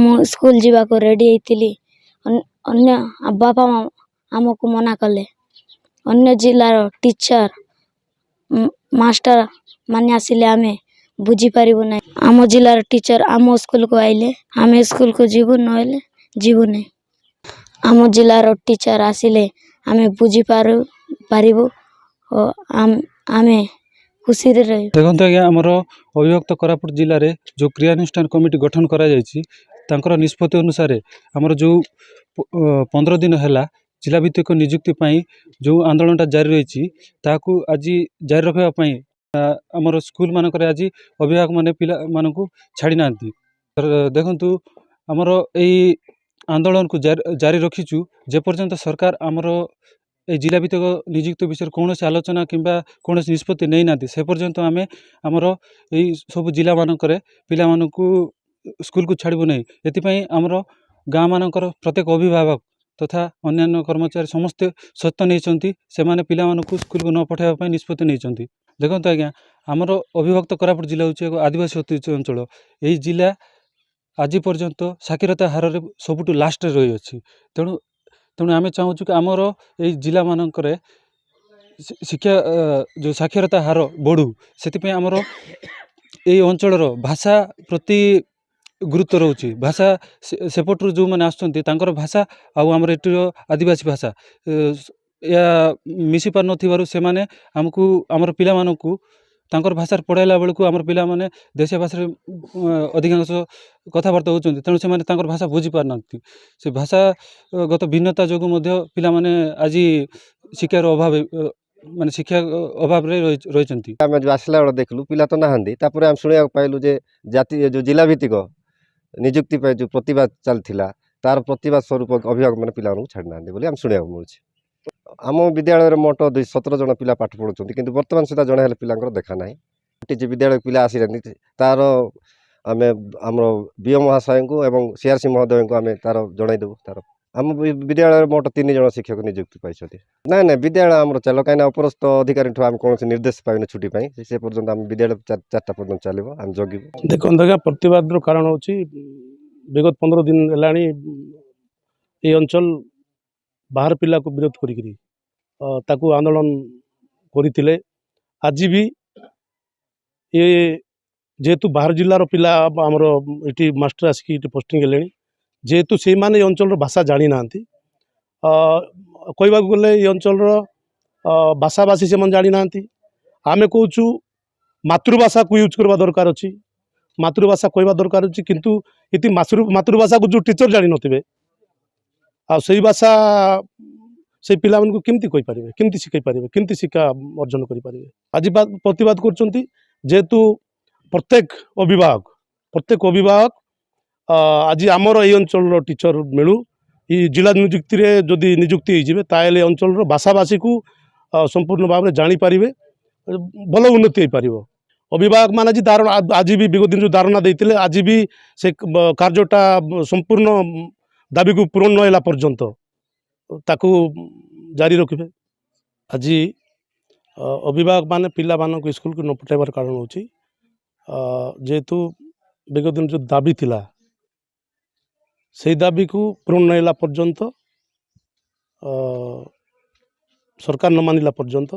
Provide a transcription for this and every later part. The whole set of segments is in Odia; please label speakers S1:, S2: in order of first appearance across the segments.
S1: ମୁଁ ସ୍କୁଲ ଯିବାକୁ ରେଡ଼ି ହେଇଥିଲି। ଅନ୍ୟ ବାପା ମା ଆମକୁ ମନା କଲେ। ଅନ୍ୟ ଜିଲ୍ଲାର ଟିଚର୍, ମାଷ୍ଟର ମାନେ ଆସିଲେ ଆମେ ବୁଝିପାରିବୁ ନାହିଁ। ଆମ ଜିଲ୍ଲାର ଟିଚର୍ ଆମ ସ୍କୁଲକୁ ଆସିଲେ ଆମେ ସ୍କୁଲକୁ ଯିବୁ, ନହେଲେ ଯିବୁନି। ଆମ ଜିଲ୍ଲାର ଟିଚର୍ ଆସିଲେ ଆମେ ବୁଝିପାରୁ ପାରିବୁ ଓ ଆମେ ଖୁସିରେ ରହିବୁ।
S2: ଦେଖନ୍ତୁ ଆଜ୍ଞା, ଆମର ଅବିଭକ୍ତ କୋରାପୁଟ ଜିଲ୍ଲାରେ ଯେଉଁ କ୍ରିୟାନୁଷ୍ଠାନ କମିଟି ଗଠନ କରାଯାଇଛି, ତାଙ୍କର ନିଷ୍ପତ୍ତି ଅନୁସାରେ ଆମର ଯେଉଁ 15 ଦିନ ହେଲା ଜିଲ୍ଲା ଭିତ୍ତିକ ନିଯୁକ୍ତି ପାଇଁ ଯେଉଁ ଆନ୍ଦୋଳନଟା ଜାରି ରହିଛି, ତାହାକୁ ଆଜି ଜାରି ରଖିବା ପାଇଁ ଆମର ସ୍କୁଲମାନଙ୍କରେ ଆଜି ଅଭିଭାବକମାନେ ପିଲାମାନଙ୍କୁ ଛାଡ଼ି ନାହାନ୍ତି। ଦେଖନ୍ତୁ, ଆମର ଏଇ ଆନ୍ଦୋଳନକୁ ଜାରି ରଖିଛୁ ଯେପର୍ଯ୍ୟନ୍ତ ସରକାର ଆମର ଏଇ ଜିଲ୍ଲା ଭିତ୍ତିକ ନିଯୁକ୍ତି ବିଷୟରେ କୌଣସି ଆଲୋଚନା କିମ୍ବା କୌଣସି ନିଷ୍ପତ୍ତି ନେଇନାହାନ୍ତି, ସେ ପର୍ଯ୍ୟନ୍ତ ଆମେ ଆମର ଏଇ ସବୁ ଜିଲ୍ଲାମାନଙ୍କରେ ପିଲାମାନଙ୍କୁ ସ୍କୁଲକୁ ଛାଡ଼ିବୁ ନାହିଁ। ଏଥିପାଇଁ ଆମର ଗାଁମାନଙ୍କର ପ୍ରତ୍ୟେକ ଅଭିଭାବକ ତଥା ଅନ୍ୟାନ୍ୟ କର୍ମଚାରୀ ସମସ୍ତେ ଶପଥ ନେଇଛନ୍ତି। ସେମାନେ ପିଲାମାନଙ୍କୁ ସ୍କୁଲକୁ ନ ପଠାଇବା ପାଇଁ ନିଷ୍ପତ୍ତି ନେଇଛନ୍ତି। ଦେଖନ୍ତୁ ଆଜ୍ଞା, ଆମର ଅବିଭକ୍ତ କୋରାପୁଟ ଜିଲ୍ଲା ହେଉଛି ଏକ ଆଦିବାସୀ ଅଧ୍ୟୁଷିତ ଅଞ୍ଚଳ। ଏହି ଜିଲ୍ଲା ଆଜି ପର୍ଯ୍ୟନ୍ତ ସାକ୍ଷରତା ହାରରେ ସବୁଠୁ ଲାଷ୍ଟରେ ରହିଅଛି। ତେଣୁ ଆମେ ଚାହୁଁଛୁ କି ଆମର ଏଇ ଜିଲ୍ଲାମାନଙ୍କରେ ଶିକ୍ଷା, ଯେଉଁ ସାକ୍ଷରତା ହାର ବଢ଼ୁ। ସେଥିପାଇଁ ଆମର ଏଇ ଅଞ୍ଚଳର ଭାଷା ପ୍ରତି ଗୁରୁତ୍ୱ ରହୁଛି। ଭାଷା, ସେପଟରୁ ଯେଉଁମାନେ ଆସୁଛନ୍ତି, ତାଙ୍କର ଭାଷା ଆଉ ଆମର ଏଠିର ଆଦିବାସୀ ଭାଷା ଏହା ମିଶି ପାରୁନଥିବାରୁ ସେମାନେ ଆମକୁ, ଆମର ପିଲାମାନଙ୍କୁ ତାଙ୍କର ଭାଷାରେ ପଢ଼ାଇଲା ବେଳକୁ ଆମର ପିଲାମାନେ ଦେଶୀୟ ଭାଷାରେ ଅଧିକାଂଶ କଥାବାର୍ତ୍ତା ହେଉଛନ୍ତି। ତେଣୁ ସେମାନେ ତାଙ୍କର ଭାଷା ବୁଝିପାରୁନାହାନ୍ତି। ସେ ଭାଷାଗତ ଭିନ୍ନତା ଯୋଗୁଁ ମଧ୍ୟ ପିଲାମାନେ ଆଜି ଶିକ୍ଷାର ଅଭାବ, ମାନେ ଶିକ୍ଷା ଅଭାବରେ ରହିଛନ୍ତି।
S3: ଆମେ ଯେଉଁ ଆସିଲା ବେଳେ ଦେଖିଲୁ ପିଲା ତ ନାହାନ୍ତି। ତାପରେ ଆମେ ଶୁଣିବାକୁ ପାଇଲୁ ଯେ ଜାତି ଯେଉଁ ଜିଲ୍ଲା ଭିତ୍ତିକ ନିଯୁକ୍ତି ପାଇଁ ଯେଉଁ ପ୍ରତିବାଦ ଚାଲିଥିଲା, ତାର ପ୍ରତିବାଦ ସ୍ୱରୂପ ଅଭିଭାବକମାନେ ପିଲାମାନଙ୍କୁ ଛାଡ଼ି ନାହାନ୍ତି ବୋଲି ଆମେ ଶୁଣିବାକୁ ମିଳୁଛି। ଆମ ବିଦ୍ୟାଳୟରେ ମୋଟ 217 ଜଣ ପିଲା ପାଠ ପଢ଼ୁଛନ୍ତି, କିନ୍ତୁ ବର୍ତ୍ତମାନ ସୁଦ୍ଧା ଜଣେ ହେଲେ ପିଲାଙ୍କର ଦେଖା ନାହିଁ। ଯେ ବିଦ୍ୟାଳୟ ପିଲା ଆସିନାହାନ୍ତି, ତାର ଆମେ ଆମର ବିଓ ମହାଶୟଙ୍କୁ ଏବଂ ସିଆର୍ସି ମହୋଦୟଙ୍କୁ ଆମେ ତାର ଜଣାଇଦେବୁ। ତାର ଆମ ବିଦ୍ୟାଳୟରେ ମୋଟ ତିନି ଜଣ ଶିକ୍ଷକ ନିଯୁକ୍ତି ପାଇଛନ୍ତି। ନାଇଁ, ବିଦ୍ୟାଳୟ ଆମର ଚାଲିବ, କାହିଁକିନା ଉପରସ୍ଥ ଅଧିକାରୀଠୁ ଆମେ କୌଣସି ନିର୍ଦ୍ଦେଶ ପାଇନୁ ଛୁଟି ପାଇଁ। ସେ ପର୍ଯ୍ୟନ୍ତ ଆମ ବିଦ୍ୟାଳୟ 4ଟା ପର୍ଯ୍ୟନ୍ତ ଚାଲିବ, ଆମେ ଜଗିବୁ।
S4: ଦେଖନ୍ତୁ ଆଜ୍ଞା, ପ୍ରତିବାଦର କାରଣ ହେଉଛି ବିଗତ 15 ଦିନ ହେଲାଣି ଏଇ ଅଞ୍ଚଳ ବାହାର ପିଲାକୁ ବିରୋଧ କରିକିରି ତାକୁ ଆନ୍ଦୋଳନ କରିଥିଲେ। ଆଜି ବି ଏ ଯେହେତୁ ବାହାର ଜିଲ୍ଲାର ପିଲା ଆମର ଏଠି ମାଷ୍ଟର ଆସିକି ଏଠି ପୋଷ୍ଟିଂ ହେଲେଣି, ଯେହେତୁ ସେଇମାନେ ଏ ଅଞ୍ଚଳର ଭାଷା ଜାଣିନାହାନ୍ତି, କହିବାକୁ ଗଲେ ଏ ଅଞ୍ଚଳର ଭାଷାଭାଷୀ ସେମାନେ ଜାଣିନାହାନ୍ତି। ଆମେ କହୁଛୁ ମାତୃଭାଷାକୁ ୟୁଜ୍ କରିବା ଦରକାର ଅଛି, ମାତୃଭାଷା କହିବା ଦରକାର ଅଛି। କିନ୍ତୁ ଏଠି ମାତୃଭାଷାକୁ ଯେଉଁ ଟିଚର ଜାଣିନଥିବେ, ଆଉ ସେଇ ଭାଷା ସେଇ ପିଲାମାନଙ୍କୁ କେମିତି କହିପାରିବେ, କେମିତି ଶିଖାଇ ପାରିବେ, କେମିତି ଶିକ୍ଷା ଅର୍ଜନ କରିପାରିବେ? ଆଜି ପ୍ରତିବାଦ କରୁଛନ୍ତି ଯେହେତୁ ପ୍ରତ୍ୟେକ ଅଭିଭାବକ ଆଜି ଆମର ଏଇ ଅଞ୍ଚଳର ଟିଚର ମିଳୁ। ଏଇ ଜିଲ୍ଲା ନିଯୁକ୍ତିରେ ଯଦି ନିଯୁକ୍ତି ହେଇଯିବେ, ତାହେଲେ ଏ ଅଞ୍ଚଳର ଭାଷାଭାଷୀକୁ ସମ୍ପୂର୍ଣ୍ଣ ଭାବରେ ଜାଣିପାରିବେ, ଭଲ ଉନ୍ନତି ହେଇପାରିବ। ଅଭିଭାବକ ମାନେ ଆଜି ଧାରଣା, ଆଜି ବି ବିଗତ ଦିନ ଯେଉଁ ଧାରଣା ଦେଇଥିଲେ, ଆଜି ବି ସେ କାର୍ଯ୍ୟଟା ସମ୍ପୂର୍ଣ୍ଣ ଦାବିକୁ ପୂରଣ ନ ହେଲା ପର୍ଯ୍ୟନ୍ତ ତାକୁ ଜାରି ରଖିବେ। ଆଜି ଅଭିଭାବକ ମାନେ ପିଲାମାନଙ୍କୁ ସ୍କୁଲକୁ ନ ପଠାଇବାର କାରଣ ହେଉଛି ଯେହେତୁ ବିଗତ ଦିନ ଯେଉଁ ଦାବି ଥିଲା, ସେଇ ଦାବିକୁ ପୂରଣ ନ ହେଲା ପର୍ଯ୍ୟନ୍ତ, ସରକାର ନ ମାନିଲା ପର୍ଯ୍ୟନ୍ତ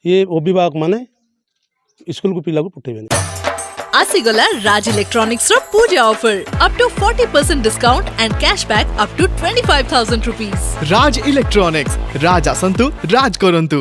S4: ଇଏ ଅଭିଭାବକ ମାନେ ସ୍କୁଲକୁ ପିଲାକୁ ପଠାଇବେନି।
S5: ଆସିଗଲା ରାଜ ଇଲେକ୍ଟ୍ରୋନିକ୍ସ ର ପୂଜା offer, up to 40% discount and cashback up to ₹25,000.
S6: Raj electronics, ରାଜ ଆସନ୍ତୁ, ରାଜ କରନ୍ତୁ।